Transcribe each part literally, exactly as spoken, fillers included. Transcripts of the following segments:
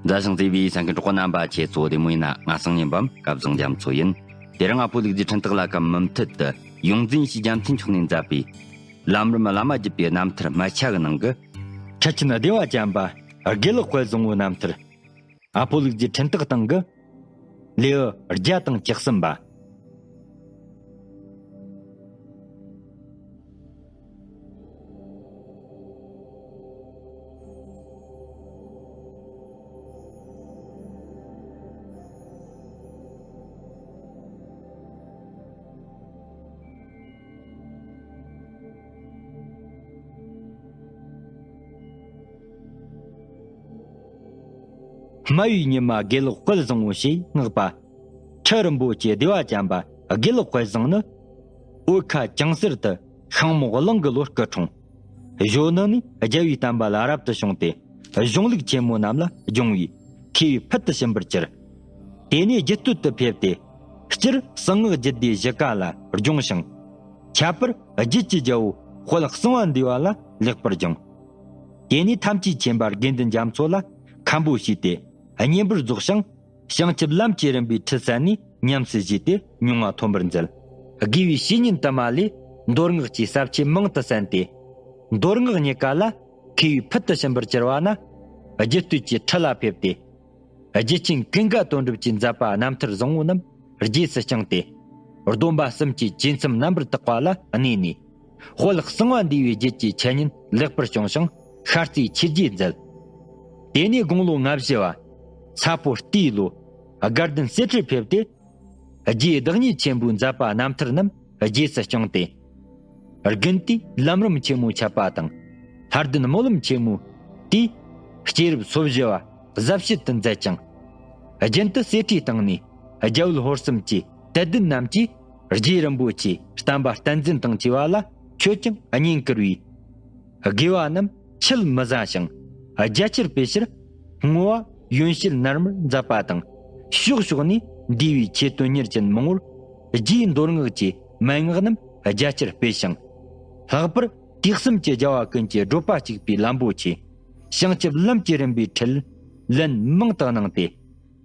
མཛའ་ཞིང་བརྩེ་བའི་གསན་མཁན་གྲོགས་པོ་རྣམ་པ་ཁྱེད་ཚོ་བདེ་མོ་ཡིན་ན། ང་སང་ཉིན་བམ་སྐལ་བཟང་རྒྱ་མཚོ་ཡིན། དེ་རིང་ཨ་ཕོ་ལུག་རྫིའི་འཕྲིན་སྟེགས་ལ་ཁམས་མུ་མཐུད་དུ་ཡོངས་འཛིན་ཡེ་ཤེས་རྒྱལ་མཚན་མཆོག་ནས་མཛད་པའི་ལམ་རིམ་བླ་མ་བརྒྱུད་པའི་རྣམ་ཐར་སྨད་ཆ་གི་ནང་གི། ཁྲི་ཆེན་བདེ་བ་ཅན་པ་དགེ་ལེགས་དཔལ་བཟང་བོའི་རྣམ་ཐར། ཨ་ཕོ་ལུག་རྫིའི་འཕྲིན་སྟེགས་སྟེང་གི་ལེའུ་བརྒྱ་དང་བཅུ་གསུམ་པ། སྨྲ་བའི་ཉི་མ་དགེ་ལེགས་དཔལ་བཟང་བོ་ཞེས་བསྔགས་པ། ཁྲི་རིན་པོ་ཆེ་བདེ་བ་ཅན་པ་དགེ་ལེགས་དཔལ་བཟང་ནི། བོད་ཁ་བྱང་ཟུར་དུ་ཤིང་མོ་གླིང་གི་ལོ་སྐུ་འཁྲུངས། གཞོན་ནུ་ནས་རྒྱལ་བའི་བསྟན་པ་ལ་རབ་ཏུ་བྱུང་སྟེ། གཞུང་ལུགས་ཆེན་མོ་རྣམས་ལ་སྦྱོང་བས་མཁས་པའི་ཕུལ་དུ་ཕྱིན་པར་གྱུར། དེ་ནས་རྒྱུད་སྟོད་དུ་ཕེབས་ཏེ། སྤྱིར་གསང་སྔགས་རྒྱུད་སྡེ་བཞི་ཀ་ལ་སྦྱོང་ཞིང་། ཁྱད་པར་རྒྱུད་ཀྱི་རྒྱལ་པོ་དཔལ་གསང་བ་འདུས་པ་ལ་ལེགས་པར་སྦྱངས། དེ་ནས་ཐམས་ཅད་མཁྱེན་པ་དགེ་འདུན་རྒྱ་མཚོ་ལ་མཁན་པོ་བྱས་ཏེ། བསྙེན་པར་རྫོགས་ཤིང་། བྱང་ཆུབ་ལམ་གྱི་རིམ་པའི་ཁྲིད་གསན་ནས་ཉམས་སུ་བཞེས་ཏེ་མྱོང་བ་ཐོན་པར་མཛད། དགེ་བའི་བཤེས་གཉེན་དུ་མ་ལས་མདོ་སྔགས་ཀྱི་ཟབ་ཆོས་མང་དུ་གསན་ཏེ། མདོ་སྔགས་གཉིས་ཀ་ལ་མཁས་པའི་ཕུལ་དུ་ཕྱིན་པར་གྱུར་པ་ན། རྒྱུད་སྟོད་ཀྱི་ཁྲི་ལ་ཕེབས་ཏེ། རྒྱུད་ཆེན་ཀུན་དགའ་དོན་གྲུབ་ཀྱི་མཛད་པ་རྣམ་ཐར་བཟང་བོ་རྣམས་རྗེས་སུ་བསྐྱངས་ཏེ། སྡོམ་པ་གསུམ་གྱི་བཅས་མཚམས་རྣམ་པར་དག་པ་ལ་གནས་ནས། དཔལ་གསང་བ་འདུས་པའི་རྒྱུད་ཀྱི་འཆད་ཉན་ལེགས་པར་སྐྱོང་ཞིང་ཤར་རྩེའི་ཆོས་རྗེ་མཛད། དེ་ནས་དགུང་ལོ་ང་བཞི་པ། ས་ཕོ་རྟའི་ལོ། དགའ་ལྡན་གསེར་ཁྲིར་ཕེབས་ཏེ། རྗེའི་བདག་ཉིད་ཆེན་པོའི་མཛད་པ་རྣམ་ཐར་རྣམས་རྗེས་སུ་བསྐྱངས་ཏེ། དགུན་དུས་ལམ་རིམ་ཆེན་མོ་འཆད་པ་དང་། ལྷ་ལྡན་སྨོན་ལམ་ཆེན་མོའི་དུས། སྐྱེས་རབས་སོ་བཞི་པ་ཟབ་བྱེད་དུ་མཛད་ཅིང་། རྒྱུན་དུ་གསེར་ཁྲིར་བཏང་ནས་རྒྱ་བོད་ཧོར་གསུམ་གྱི་དད་ལྡན་རྣམས་ཀྱིས་རྗེ་རིན་པོ་ཆེའི་བསྟན་པ་བསྟན་འཛིན་དང་བཅས་པ་ལ་མཆོད་ཅིང་བསྙེན་བཀུར་བས། དགེ་བ་རྣམས་ཆད་མི་ཟ་ཞིང་རྒྱ་ཆེར་སྤེལ་ཕྱིར། བསྔོ་བ་ཡོན་བཤད་ནར་མར་མཛད་པ་དང་། ཕྱོགས་ཕྱོགས་ནས་འདུས་པའི་ཆོས་དོན་གཉེར་ཅན་མང་པོར་རྗེའི་མདོ་སྔགས་ཀྱི་མན་ངག་རྣམས་རྒྱ་ཆེར་སྤེལ་ཞིང་། ལྷག་པར་དུས་གསུམ་གྱི་རྒྱལ་བ་ཀུན་གྱི་བགྲོད་པ་གཅིག་པའི་ལམ་པོ་ཆེ། བྱང་ཆུབ་ལམ་གྱི་རིམ་པའི་ཁྲིད་ལན་མང་དུ་གནང་སྟེ།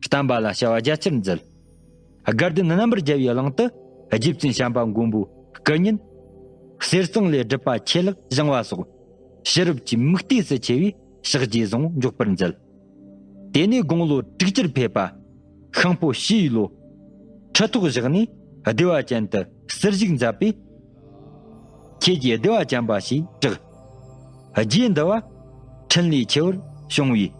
བསྟན་པ་ལ་བྱ་བ་རྒྱ་ཆེར་མཛད། དགའ་ལྡན་རྣམ་པར་རྒྱལ་བའི་གླིང་དུ་རྗེ་བཙུན་བྱམས་པ་མགོན་པོའི་སྐུ་བརྙན། གསེར་ཟངས་ལས་གྲུབ་པ་ཆེ་ལེགས་བཞེངས་པ་སོགས། ཕྱི་རབས་ཀྱི་མིག་ལྟོས་སུ་ཆེ་བའི་ཕྱག་རྗེས་བཟང་འཇོག་པར་མཛད། དེ་ནས་དགུང་ལོ་དྲུག་ཅུར་ཕེབས་པ། ཤིང་ཕོ་བྱའི་ལོ། ཁྲི་ཐོག་བཞག་ནས་བདེ་བ་ཅན་དུ་གསེར་བཞུགས་མཛད་པས། ཁྱེད་ཀྱིས་བདེ་བ་ཅན་པ་ཞེས་གྲགས། རྗེ་འདི་པ་འཕྲིན་ལས་ཆེ་བར་བྱུང་བས།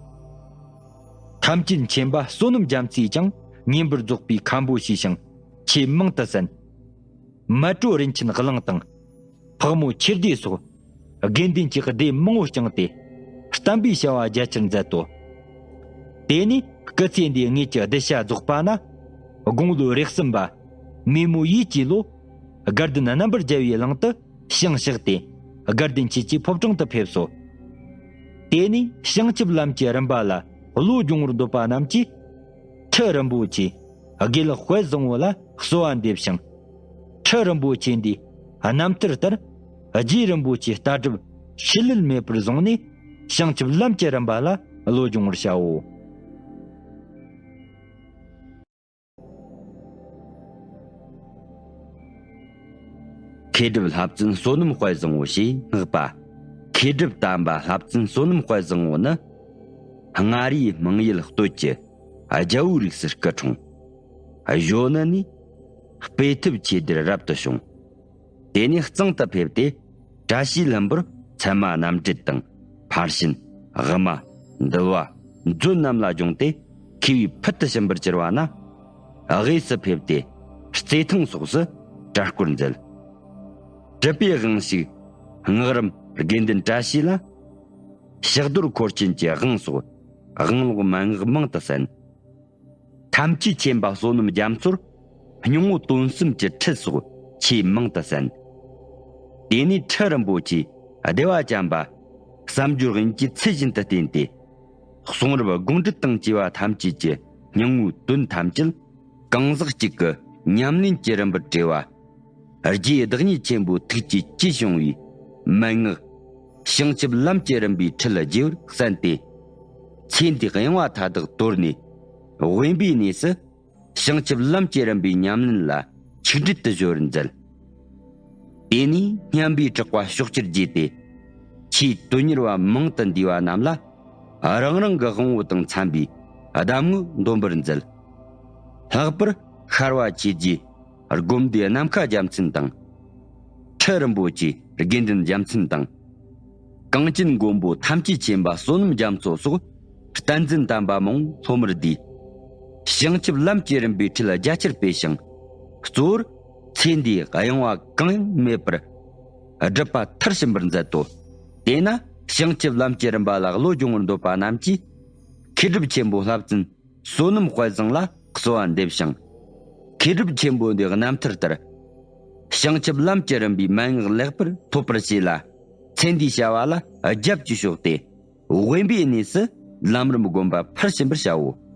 ཐམས་ཅད་མཁྱེན་པ་བསོད་ནམས་རྒྱ་མཚོས་ཀྱང་བསྙེན་པར་རྫོགས་པའི་མཁན་པོ་བྱས་ཤིང་ཆོས་མང་དུ་གསན། མལ་གྲོ་རིན་ཆེན་གླིང་དང་། ཕག་མོ་ཆོས་སྡེ་སོགས་དགེ་འདུན་གྱི་སྡེ་མང་པོ་བསྐྱངས་ཏེ་བསྟན་པའི་བྱ་བ་རྒྱ་ཆེར་མཛད་དོ། དེ་ནས་སྐུ་ཚེ་འདིའི་དངོས་ཀྱི་གདུལ་བྱ་རྫོགས་པ་ན། དགུང་ལོ་རེ་གསུམ་པ་མེ་མོ་ཡོས་ཀྱི་ལོ། དགའ་ལྡན་རྣམ་པར་རྒྱལ་བའི་གླིང་དུ་ཞིང་གཤེགས་ཏེ། དགའ་ལྡན་ཆོས་ཀྱི་ཕོ་བྲང་དུ་ཕེབས་སོ། དེ་ནས་བྱང་ཆུབ་ལམ་གྱི་རིམ་པ་ལ་བློ་སྦྱོང་བར་འདོད་པ་རྣམས་ཀྱིས། ཁྲི་རིན་པོ་ཆེ་དགེ་ལེགས་དཔལ་བཟང་བོ་ལ་གསོལ་བ་འདེབས་ཤིང་། ཁྲི་རིན་པོ་ཆེ་འདིའི་རྣམ་ཐར་ལྟར། རྗེ་རིན་པོ་ཆེའི་ལྟ་གྲུབ་ཤུལ་ལུས་མེད་པར་བཟུང་ནས། བྱང་ཆུབ་ལམ་གྱི་རིམ་པ་ལ་བློ་སྦྱོང་བར་བྱའོ། མཁས་གྲུབ་བསླབ་བཙུན་བསོད་ནམས་དཔལ་བཟང་བོ་ཞེས་བསྔགས་པ། མཁས་གྲུབ་དམ་པ་བསླབ་བཙུན་བསོད་ནམས་དཔལ་བཟང་བོ་ནི། མངའ་རིས་མང་ཡུལ་སྟོད་ཀྱི་རྒྱལ་པོའི་རིགས་སུ་སྐུ་འཁྲུངས། གཞོན་ནུ་ནས་དཔེ་ཐུབ་ཆེ་བདེར་རབ་ཏུ་བྱུང་། དེ་ནས་གཙང་དུ་ཕེབས་ཏེ། བཀྲ་ཤིས་ལྷུན་པོར་ཚད་མ་རྣམ་འགྲེལ་དང་། ཕར་ཕྱིན། དབུ་མ། འདུལ་བ། མཛོད་རྣམས་ལ་སྦྱོང་སྟེ། མཁས་པའི་ཕུལ་དུ་ཕྱིན་པར་གྱུར་པ་ན། དབུས་སུ་ཕེབས་ཏེ། རྩེ་ཐང་སོགས་སུ་གྲྭ་སྐོར་མཛད། གྲུབ་པའི་དབང་ཕྱུག་སྔགས་རམས་དགེ་འདུན་བཀྲ་ཤིས་ལ། ཕྱག་རྡོར་འཁོར་ཆེན་གྱི་དབང་སོགས་དབང་ལོག་མན་ངག་མང་དུ་གསན། ཐམས་ཅད་མཁྱེན་པ་བསོད་ནམས་རྒྱ་མཚོར་སྙིང་པོ་དོན་གསུམ་གྱི་ཁྲིད་སོགས་ཆེས་མང་དུ་གསན། དེ་ནས་ཁྲི་རིན་པོ་ཆེ་བདེ་བ་ཅན་པ་བསམ་སྦྱོར་དབྱིངས་ཀྱི་ཚུལ་བཞིན་དུ་བསྟེན་ཏེ། གསུང་རབ་དགོངས་འགྲེལ་དང་བཅས་པ་ཐམས་ཅད་ཀྱི་སྙིང་པོའི་དོན་ཐམས་ཅད་གང་ཟག་གཅིག་གི་ཉམས་ལེན་གྱི་རིམ་པར་བྲིས་པ། རྗེའི་བདག་ཉིད་ཆེན་པོའི་ཐུགས་ཀྱི་དཀྱིལ་བྱུང་བའི་མན་ངག་བྱང་ཆུབ་ལམ་གྱི་རིམ་པའི་ཁྲིད་རྒྱས་པར་གསན་ཏེ། ཚེ་འདིའི་གཡེང་བ་མཐའ་དག་དོར་ནས། དབེན་པའི་གནས་སུ་བྱང་ཆུབ་ལམ་གྱི་རིམ་པའི་ཉམས་ལེན་ལ་ཆིག་སྒྲིལ་དུ་གཞོལ་བར་མཛད། དེ་ནས་སྙན་པའི་གྲགས་པ་ཕྱོགས་བཅུར་རྒྱས་ཏེ། ཆེས་དོན་གཉེར་བ་མང་དུ་འདུས་པ་རྣམས་ལ་རང་རང་གི་དབང་པོ་དང་འཚམ་པའི་གདམས་ངག་འདོན་པར་མཛད། ལྷག་པར་ཤར་བ་ཆོས་རྗེ་སྒོམ་སྡེ་ནམ་མཁའ་རྒྱལ་མཚན་དང་། ཁྲི་རིན་པོ་ཆེ་དགེ་འདུན་རྒྱལ་མཚན་དང་། གངས་ཅན་མགོན་པོ་ཐམས་ཅད་མཁྱེན་པ་བསོད་ནམས་རྒྱ་མཚོ་སོགས་བསྟན་འཛིན་དམ་པ་མང་པོ་སློབ་མར་བསྡུས། བྱང་ཆུབ་ལམ་གྱི་རིམ་པའི་ཁྲིད་རྒྱ་ཆེར་སྤེལ་ཞིང་། གཙོ་བོར་ཚེ་འདིའི་གཡེང་བ་གང་ཡང་མེད་པར་སྒྲུབ་པ་མཐར་ཕྱིན་པར་མཛད་དོ། དེས་ན་བྱང་ཆུབ་ལམ་གྱི་རིམ་པ་ལ་བློ་སྦྱོང་བར་འདོད་པ་རྣམས་ཀྱིས་མཁས་གྲུབ་ཆེན་པོ་བསླབ་ཚན་བསོད་ནམས་དཔལ་བཟང་ལ་གསོལ་བ་འདེབས་ཤིང་། མཁས་གྲུབ་ཆེན་པོ་འདིའི་རྣམ་ཐར་ལྟར། བྱང་ཆུབ་ལམ་གྱི་རིམ་པའི་མན་ངག་ལེགས་པར་ཐོབ་པར་བྱས་ལ། ཚེ་འདིའི་བྱ་བ་ལ་རྒྱབ་ཀྱིས་ཕྱོགས་ཏེ། དབེན་པའི་གནས་སུ་ལམ་རིམ་བསྒོམ་པ་ཕར་ཕྱིན་པར་བྱའོ།